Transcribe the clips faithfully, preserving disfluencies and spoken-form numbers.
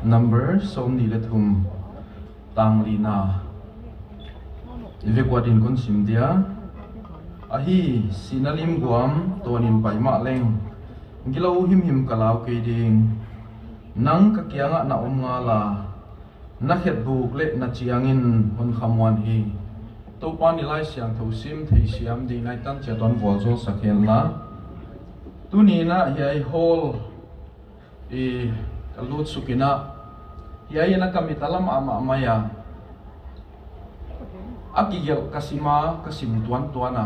Number sawm nih le thum, tang lina i vekua din kon sim dia. Ahi, sihna limguam tuanin pai mah leng, gilo himhim ka lau kei ding. Nang ka kiangah na om ngal a, na khetbuk le na ciangin hon khamuan hi. Topa ni Lai Siangtho sim thei siam ding nai tan cia tuan vualzawl sak hen la. Tuni inah hiai hall i ka lut suk inah, hiai inah ka mit a lam a mahmah a, a kigelh ka sim a, ka sim tuantuan a,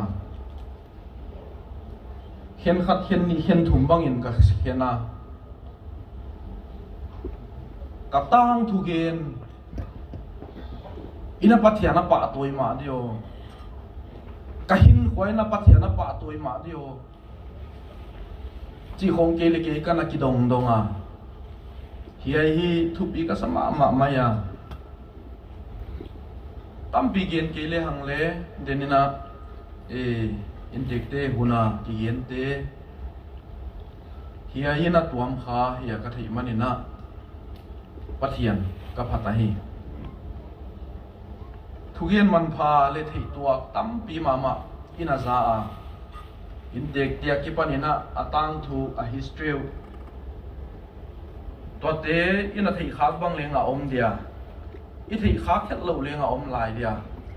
khen khat, khen nih, khen thum bangin ka khen a, ka tangthu gen inah Pathian a pahtawi mah dih aw, ka hinkhua inah Pathian a pahtawi mah dih aw, cih khawng kei le kei ka na kidongdong a. Hiai hi thupi ka sa mahmah mai a. Tampi gen kei le hang le, den inah, eh, inntekte hun a kigente, hiai inah tuam kha hi a ka theih man inah Pathian ka phat ahi. Thugen manpha le theihtuak tampi mahmah inah za a, inntekte a kipan inah a tangthu, a history uh, tuate inah theihkhak bang leng a om dia, i theihkhak khelh loh leng a om lai dia,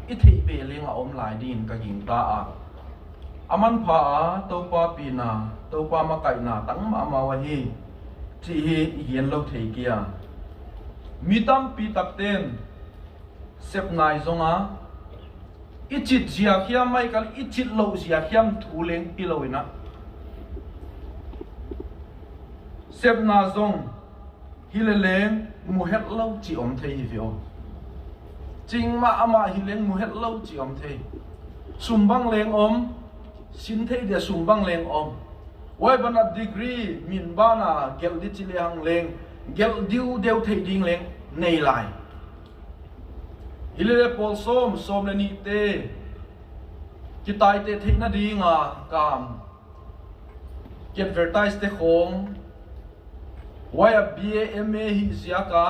i theih beh leng a om lai dingin ka gingta a. A manpha a Topa pina, Topa makaihna tang mahmah uh ahi cih hi i gen lo thei kei a. Mi tampi takten sepna i zong a, i cit ziak hiam, ahih kei leh i cit loh ziak hiam thu leng pia lo inah, sepna zong hi le leng mu het lo cih om thei hi ve aw. Cing mahmah hi leng mu het lo cih om thei. Sum bang leng om, sin thei dia sum bang leng om. Huai banah degree min bana gelh di ci le hang leng, gelh diudeu theih ding leng nei lai. Hi le le pawl sawm, sawm le nihte kitaite theih nadinga kam, ki-advertise te khawng, huai a B A M A hih ziak a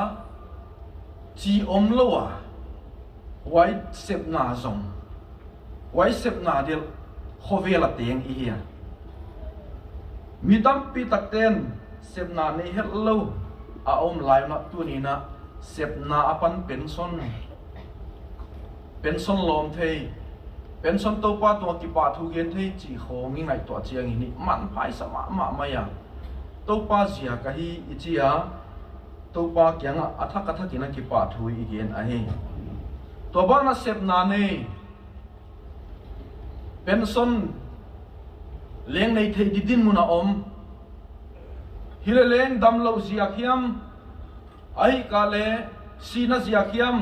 ci om lo a, huai sepna zong, huai sepna delh khovel a teng i hi a. Mi tampi takten sepna nei het lo a om lai unah, tuni inah sepna a pan pension, pension lawm thei, pension Topa tungah kipahthu gen thei cih khawng i ngaihtuah ciangin i manpha i sa mahmah mai a. Topa ziak ahi i ci a, Topa kiangah a thak a thakin a kipahthu i gen ahi. Tua banah sepna nei, pension leng nei thei di dinmun a om. Hi le leng dam loh ziak hiam, ahih kei leh sihna ziak hiam,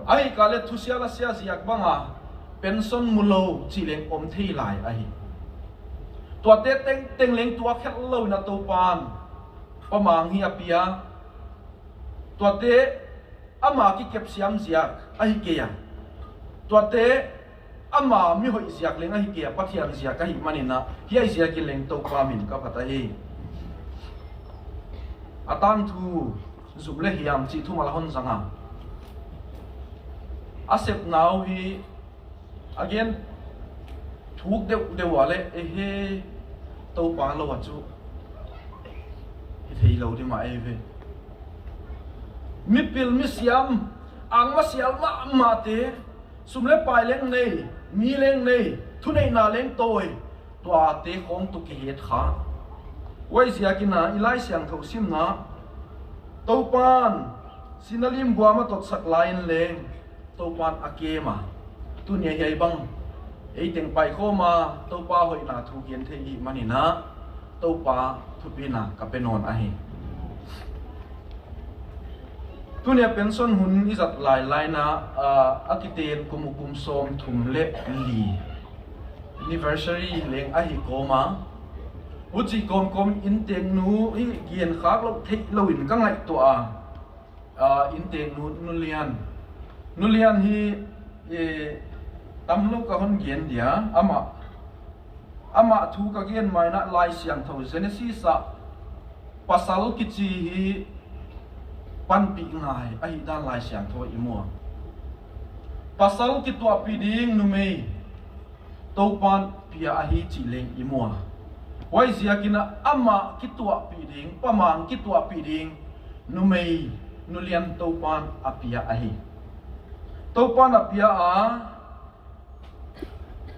ahih kei leh thusia lasia ziak banga pension mu lo cih leng om thei lai ahi. Tuate tengteng leng tuak het lo inah Topan Pa Mang hi a pia. Tuate ama kikepsiam ziak ahi kei a, tuate ama mihoih ziak leng ahi kei a, Pathian ziak ahih man inah, hiai ziakin leng Topa min ka phat ahi. A tangthu zum le hiam cih thu mah la hon zang a, a sepna uh hi a gen thuk deuhdeuh a leh, ehe, Topa lo a cu hi thei lo ding mah ei ve. Mipil misiam, angmasial mahmahte, sum le pai leng nei, mi leng nei, thuneihna leng tawi, tuate khawng tuk kihet kha. Huai ziakin a i Lai Siangtho simna, Topan sihna limguam a totsak lai-in leng Topan a kem a, tuni a hiai bang ei teng paikhawm a Topa hoihna thu gen thei i hih man inah Topa thupina ka pe nawn ahi. Tuni a pension hun i zat lailai inah, ah, a kiten kum uh kum sawm thum le li anniversary leng ahi kawm a, huci kawmkawm innteknu hi gen khak loh theih loin ka ngaihtuah a, ah, innteknu Nu Lian, Nu Lian hi, eh, tam lo ka hon gen dia, amah, amah thu ka gen ma inah Lai Siangtho Genesis ah pasal kici hi panpih ngai ahih dan Lai Siangtho i mu a, pasal kituahpih ding numei Topan pia ahi cih leng i mu a, huai ziakin ah amah kituahpih ding, Pa Mang kituahpih ding numei, nulian Topan a pia ahi. Topan a pia a,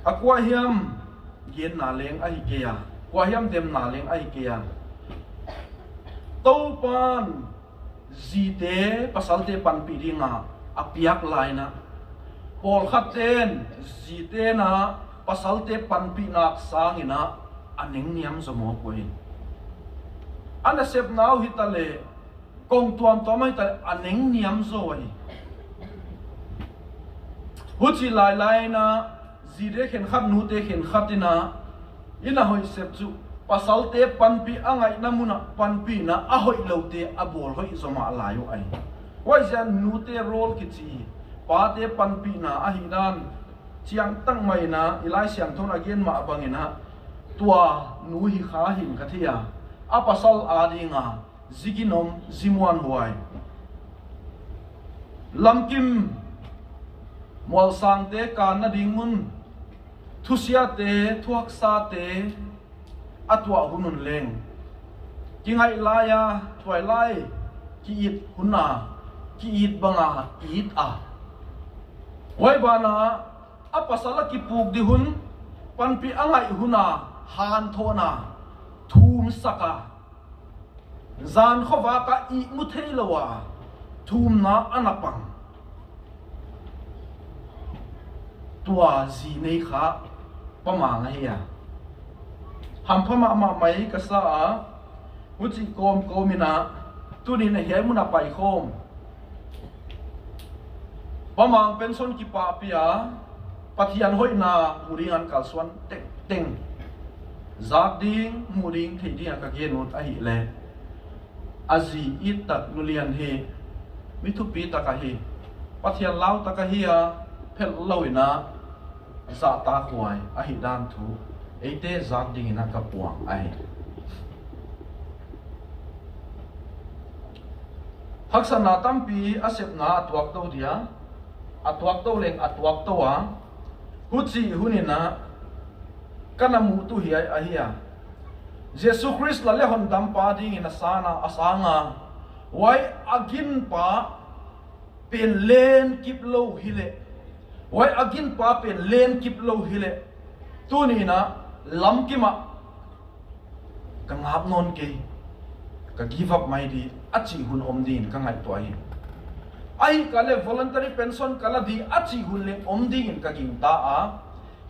a kua hiam genna leng ahi kei a, kua hiam demna leng ahi kei a, Topan zite pasalte panpih ding a a piak lai-in ah, pawlkhatte in zite in ah pasalte panpih nak sangin ah a nengniam zaw mawk uh hi. A nasepna uh hi ta leh, kong tuamtuam ahi ta leh a nengniam zaw uh hi. Huci lailai-in ah zite khenkhat, nute khenkhat in ah, i na hoih sep cu pasalte panpih, a ngaihna mun ah panpih in ah, a hoih lote a bawl hoih zaw mah lai uh ahi. Huaiziak nute role kici hi. Pate panpihna ahih dan ciangtak mah in ah i Lai Siangtho in a gen mah bangin ah, tua nu hi kha hi'n ka thei a, a pasal ading a zi ginom, zi muanhuai, lamkim, mualsangte kan nading mun, thusiate, thuhaksate a tuah hun un leng, kingaih lai-a, thuai lai, ki-it hun a, ki-it bang a it a, huai banah a pasal a kipuk ding hun, panpih a ngaih hun a hanthawhna thumsak a, zan khuavak ah ihmu thei lo a thumna a na pang, tua zi nei kha Pa Mang ahi a. Hampha mahmah mai ka sa a, huci kawmkawm in ah, tuni-in ah hiai mun a paikhawm, Pa Mang pension kipahpih a, Pathian hoihna mu ding a kalsuan tengteng, zak ding, mu ding, theih ding a ka gen ut ahih leh, a zi it tak nulian hi, mi thupi tak ahi, Pathian lau tak ahi a, phelh lo in ah zahtakhuai ahih dan thu eite zak dingin ah ka puang ahi. Haksatna tampi a sepna a tuakto dia, a tuakto leng a tuakto a, huci hun in ah ka na muh tu hiai ahi a, Jesu Khrist la le hondampa dingin a sang a, a sang a, huai a ginpa pen len kip lo hi leh, huai a ginpa pen len kip lo hi leh, tuni-in ah lamkim ah ka ngap nawn kei, ka give up mai di a cih hun om dingin ka ngaihtuah hi. Ahih kei leh voluntary pension ka la di a cih hun leng om dingin ka gingta a,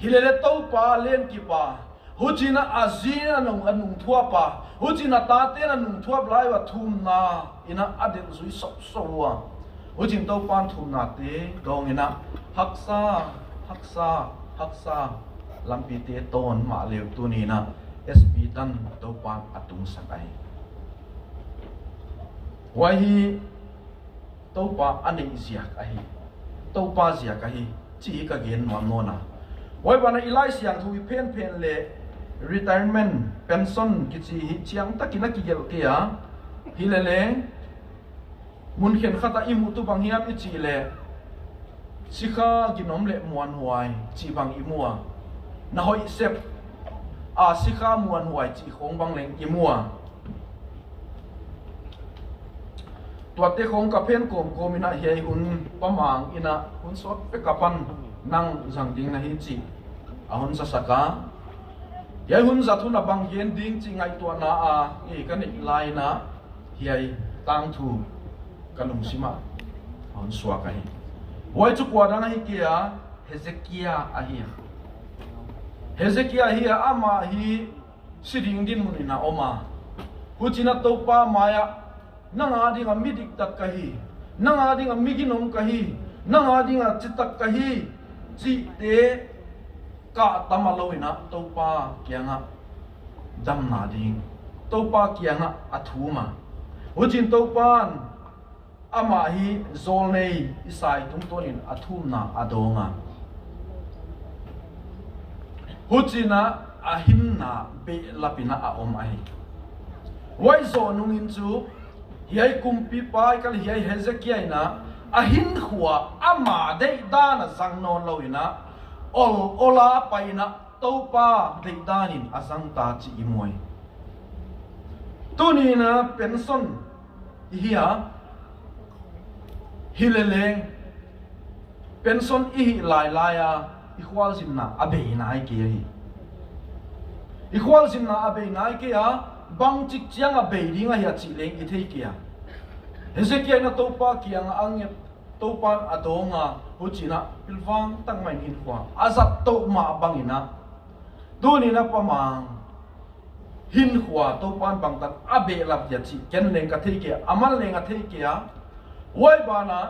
hi leh leh Topa len kip a, huci-in ah a zi a nung, a nungthuap a, huci-in a tate in a nungthuap lai uh a thumna in ah a delhzui sawpsawp uh a, huci-in Topan thumnate dawngin ah haksa, haksa, haksa lampite tawn mah leh tuni-in ah S P tan Topan a tungsak ahi. Huai hi Topa a neih ziak ahi, Topa ziak ahi, ci-in ka gen nuam nawn a. Huai banah i Lai Siangtho i phenphen leh retirement pension kici hi ciangtakin a kigelh kei a, hi leh leng mun khenkhat ah i muh tu bang hiam i cih leh, sikha ginom leh muanhuai cih bang i mu a, na hoih sep a sikha muanhuai cih khawng bang leng i mu a, tuate khawng ka phen kawmkawm in ah hiai hun Pa Mang in ah hun suak pek a pan nang zang ding na hi cih a hon zasak a, hiai hun zat hun a bang gen ding cih ngaihtuahna a, i ka neih lai-in ah hiai tangthu ka lungsim ah a hon suak ahi. Huai cu kua dang ahi kei a, Hezekiah ahi a. Hezekiah hi a, amah hi si ding dinmun in a om a, huci-in ah Topa mai-ah, nang ading a mi diktak ka hi, nang ading a mi ginom ka hi, nang ading a citak ka hi cihte kahtam a lo-in ah Topa kiangah damna ding, Topa kiangah a thum a, huci-in Topan amah hi zawlnei Isai tungtawnin a thumna a dawng a, huci-in ah a hinna behlap in ah a om ahi. Huai zawh nungin cu Hiai kumpipa i kal hiai Hezekiah in ah a hinkhua ama deihdan a zang nawn lo in ah, ol ola pai in ah Topa deihdan in a zang ta cih i mu hi. Tuni in ah pension i hi a, hi leleng pension i hih lailai a, i khualzinna a bei nai kei ahi. I khualzinna a bei nai kei a, bangcik ciang a bei ding ahi a cih leng i thei kei a. Hezekiah in ah Topa kiangah a nget, Topa in a dawng a, huci in ah pilvang tak mah in hinkhua a zat toh mah bang in ah, tuni in ah Pa Mang hinkhua Topa in bangtan a behlap dia cih ken leng ka thei kei a, aman leng a thei kei a. Huai ban ah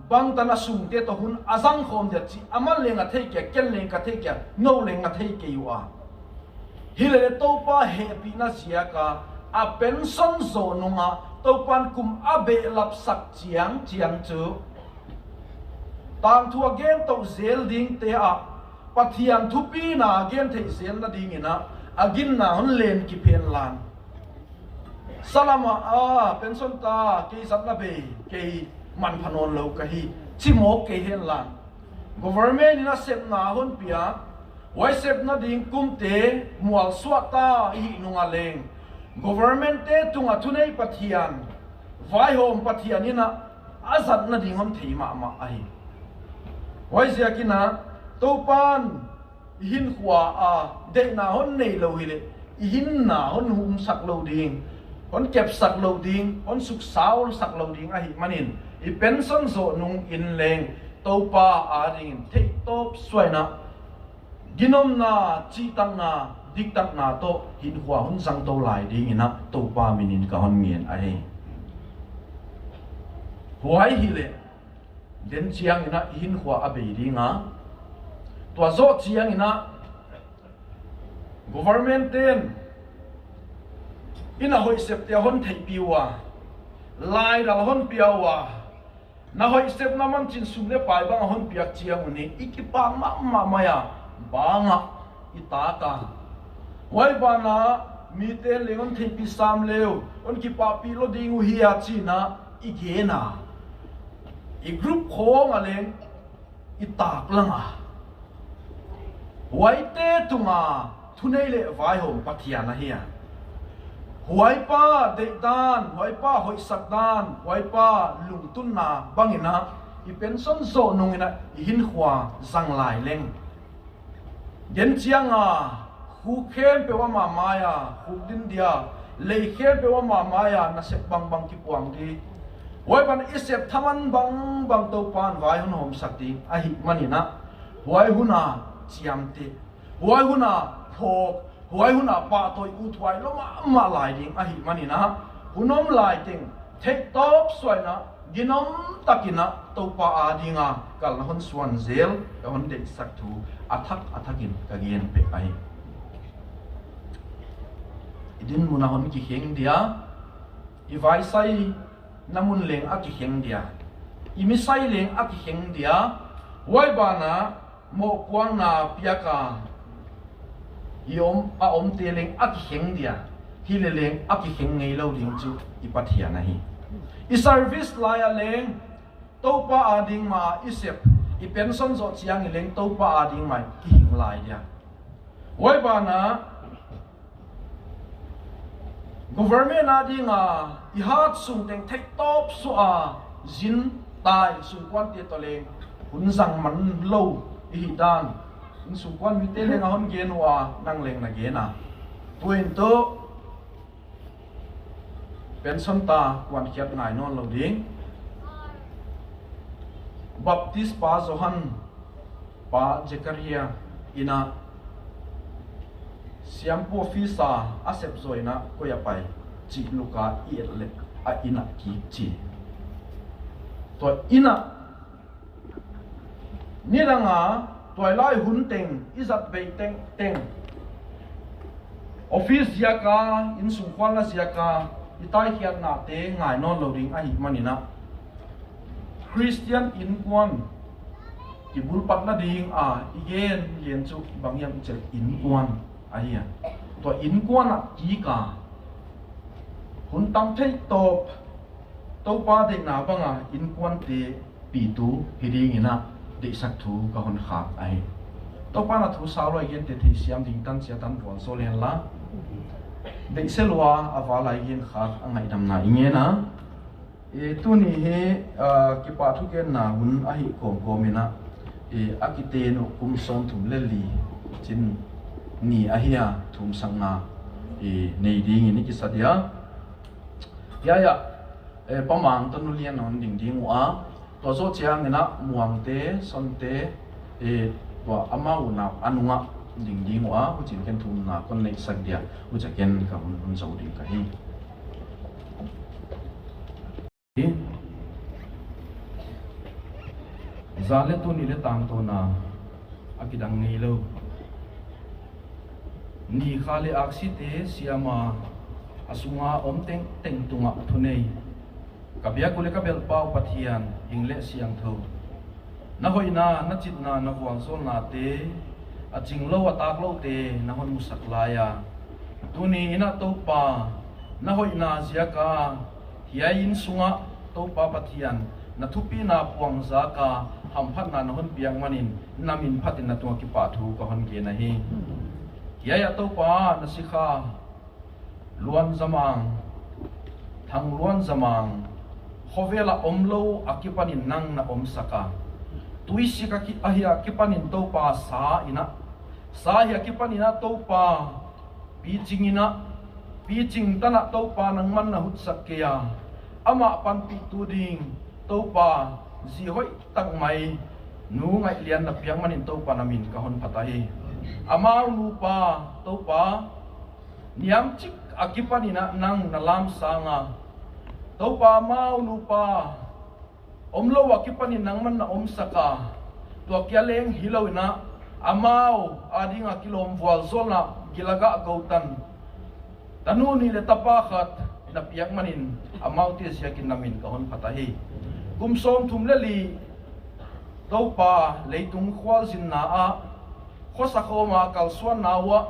bangtan a sungte tawh hun a zangkhawm dia cih aman leng a thei kei a, ken leng ka thei kei a, no leng a thei kei uh a. Hi lele Topa hehpihna ziak a, a pension zawh nung ah Topa in kum a behlapsak ciangciang cu tangthu a gen toh zel dingte ah Pathian thupina gen theih zel nading in ah a ginna hon len kiphen lan. Salam ah, a, pension ta, kei zatna bei, kei manpha nawn lo ka hi, ci mawk kei hen lan. Government in ah sepna hon pia, huai sepna ding kumte mualsuah ta i hih nung ah leng government-te tungah thunei Pathian, vaihawm Pathian in ah a zat nading hon thei mahmah ahi. Huaiziak in ah Topa in i hinkhua a deihna hon nei lo hi leh i hinna hon humsak lo ding, hon kepsak lo ding, hon suksausak lo ding ahih manin i pension zawh nung in leng Topa adingin theihtawp suah in ah ginomna, cihtakna, diktakna tawh hinkhua hon zangto lai ding in ah Topa min in ka hon ngen ahi. Huai hi leh den ciang in ah i hinkhua a bei ding a, tua zawh ciang in ah government-ten in a hoih septe a hon theihpih uh a, laidal a hon pia uh a, na hoih sepna mancin sum le pai bang a hon piak ciang un i kipak mahmah mai a, bang ah i tak a. Huai ban ah mite leng hon theihpih sam le uh, hon kipahpih lo ding uh hi a ci in ah i gen a, i group khawng ah leng i tak lang a, huaite tunga thunei le vaihawm Pathian ahi a. Huaipa deihdan, huaipa hoihsakdan, huaipa lungtunna bang in ah i pension zawh nung in ah i hinkhua zang lai leng, den ciang a khuk khempeuh ama mai a khuk din dia, lei khempeuh ama mai a nasep bangbang kipuang ding. Huai ban i sep thaman bangbang Topa in vai hon hawmsak ding ahih manin ah, huai hun a ciamteh, huai hun a phawk, huai hun a pahtawi uthuai lo mahmah lai ding ahih manin ah, hun om lai teng theihtawp suah in ah, ginom takin ah Topa ading a kalna hon suan zel ka hon deihsak thu a thak a thakin ka gen pek ahi. I dinmun a hon kikheng dia, i vaisai na mun leng a kikheng dia, i misai leng a kikheng dia, huai ban ah mawhpuakna piak a i om, a omte leng a kikheng dia, hi leleng a kikheng ngei lo ding cu i Pathian ahi. I service lai ah leng Topa ading mah i sep, i pension zawh ciang i leng Topa ading mah i hing lai dia. Huai ban ah government ading a i hat sung teng theihtawp suah a zin tai sungkuante tawh leng hun zang man lo i hih dan in sungkuan mite leng a hon gen uh a, nang leng na gen a. Tuin tu pension ta kuankhiat ngai nawn lo ding. Baptist pa Johan pa Zechariah in ah siampu office a a sep zaw in ah koi a pai cih Luka i et leh a inn ah kik ci. Tua inn ah nidang a tuailai hun teng i zat bei tengteng office ziak a, inn sungkuan la ziak a i taikhiatnate ngai nawn lo ding ahih manin ah, Khristian innkuan i bulpatna ding a i gen gen cu bang hiam cih leh innkuan ahi a. Tua innkuan ah kik a hun tam theihtawp Topa deihna banga innkuante pitu hi dingin ah deihsak thu ka hon khak ahi. Topa na thu sau lo a i gente theisiam ding tan cia tan vualzawl hen la, deihsia lua a val a i gen khak a ngaihdamna i ngen a. I tuni hi, ah, kipahthu genna hun ahi kawmkawm in ah, i a kiten uh kum sawmthum le li cin ni ahi a thumsakna i nei dingin i kisa dia. Hiai ah, eh, Pa Mang tawh Nu Lian hon ding ding uh a, tua zawh ciangin ah Muangte, Sonte, eh, tua amau unau a nungah ding ding uh a, hucin ken thumna kon neihsak dia, hucia ken ka hun hun zo ding ka hi. Zan le tuni le tangtawna a kidang ngei lo. Ni kha le aksite siama a sunga om tengteng tungah thunei. Ka biak uh le ka belhpa uh Pathian, hing le siangtho. Na hoihna, na citna, na vualzawlnate, a cing lo, a tak lote na hon musak lai a. Tuni in ah Topa, na hoihna ziaka, hiai inn sungah Topa Pathian, na thupina puangzaka, hamphatna na hon piak manin, na min phatin na tungah kipahthu ka hon gen ahi. Hiai ah Topa, na sikha, Luan Za Mang, Thang Luan Za Mang, khovel a om lo a kipanin nang na omsak a. Tuisik a ki-, ahi a kipanin Topa sa in ah, sa ahi a kipanin ah Topa, picing in ah, picing tan ah Topa nangman na hutsak kei a. Amah panpihtu ding, Topa, zi hoih tak mai, Nu Ngaih Lian na piak manin Topa na min ka hon phat ahi. Amau nupa, Topa, niamcik a kipanin ah nang na lamsang a. Topa, amau nupa om lo a kipanin nangman na omsak a. Tua kia leng hi lo in ah, amau ading a kilawm vualzawlna gil a gah go tan tanu nih le tapa khat na piak manin amaute ziakin na min ka hon phat ahi. Kum sawmthum le li Topa leitung khualzinna ah, khuasa khawma kalsuanna uh ah,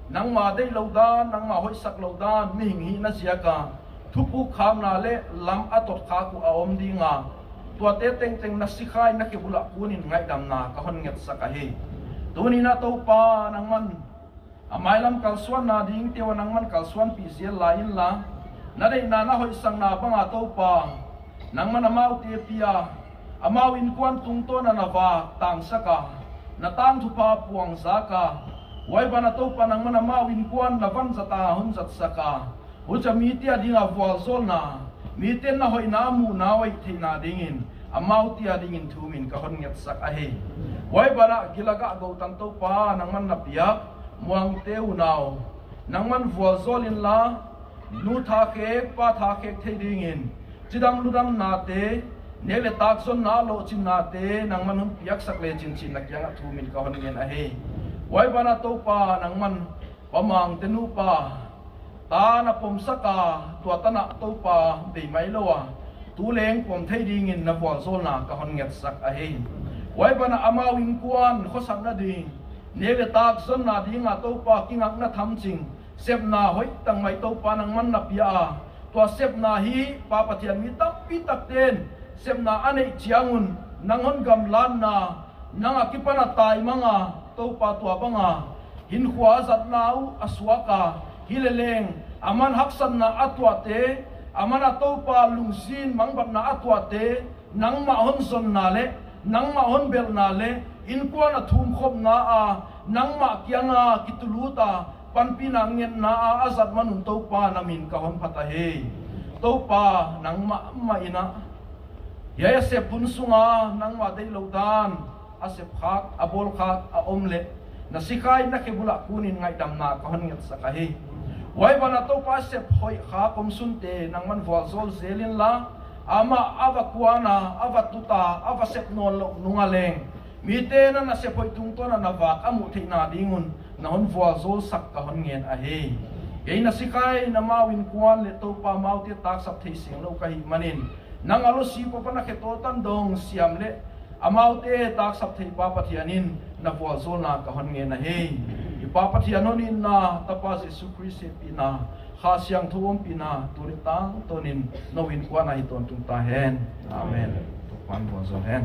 nangma deih lo dan, nangma hoihsak lo dan, mihing hihna ziaka thupuk khamna le lam a totkhak uh a om dinga, tuate tengteng na sikha in na khe bulah kunin ngaihdamna ka hon ngetsak ahi. Tuni in ah Topa nangman a mailam kalsuanna dingte uh a nangman kalsuanpih zel lai inla, na deihna na hoihsakna banga Topa, nangman amaute pia, amau innkuan tungtawna na vak tangsaka, na tangthupha puangzaka, huai bana Topa nangman amau innkuan na vanzata hon zatsaka, hucia mite adinga vualzawlna, mite na hoihna a muhna uh a hih theihna dingin, amaute adingin thumin ka hon ngetsak ahi. Huai bana gil a gah go tan Topa nangman na piak Muangte unau, nangman vualzawl inla, nu thakhek, pa thakhek thei dingin, cidam ludamnate, nek le tak zonna a lawhcinnate nangman hon piaksak lecin cin na kiangah thumin ka hon ngen ahi. Huai bana Topa nangman Pa Mangte nupa, ta na pomsaka, tua tan ah Topa bei mai lo a, tu leng pom thei dingin na vualzawlna ka hon ngetsak ahi. Huai bana amau innkuan khuasak nading, nek le tak zonna dinga Topa kingakna thamcing, sepna hoih tak mai Topa nangman na pia a, tua sepna hi Pa Pathian, mi tampi takten sepna a neih ciangun nang hon gamlatna, nang a kipan a taimanga Topa tua banga hinkhua a zatna uh a suaka, hi le leng aman haksatna a tuahte, aman a Topa lungzin mangbatna a tuahte, nangmah hon zonna le nangmah hon belhna le innkuan a thumkhopna a nangmah kianga kituluta panpihna ngetna a a zat manun Topa na min ka hon phat ahi. Topa nangmah mah in ah, hiai a sep hun sunga nangmah deih lo dan a sepkhak, a bawlkhak a om leh na sikha in na khe bulah kunin ngaihdamna ka hon ngetsak ahi. Huai bana Topa sep hoihkhak omsunte nangman vualzawl zel inla, amah a va kuana, a va tuta, a va sep nawn loh nunga leng, mite na nasep hoih tungtawna na vak a muh theihna dingun na hon vualzawlsak ka hon ngen ahi. Kei na sikha in amau innkuan le Topa amaute taksap thei seng lo ka hih manin, nang a lawsi papa na khe tawtan dong siam le amaute taksap thei Pa Pathian in na vualzawlna ka hon ngen ahi. Pa Pathian hong itna, Tapa Jesu Khrist hehpihna, Kha Siangtho ompihna, tuni tangtawnin no innkuan ah hi tawntung ta hen. Amen. Topa'n vualzawl hen.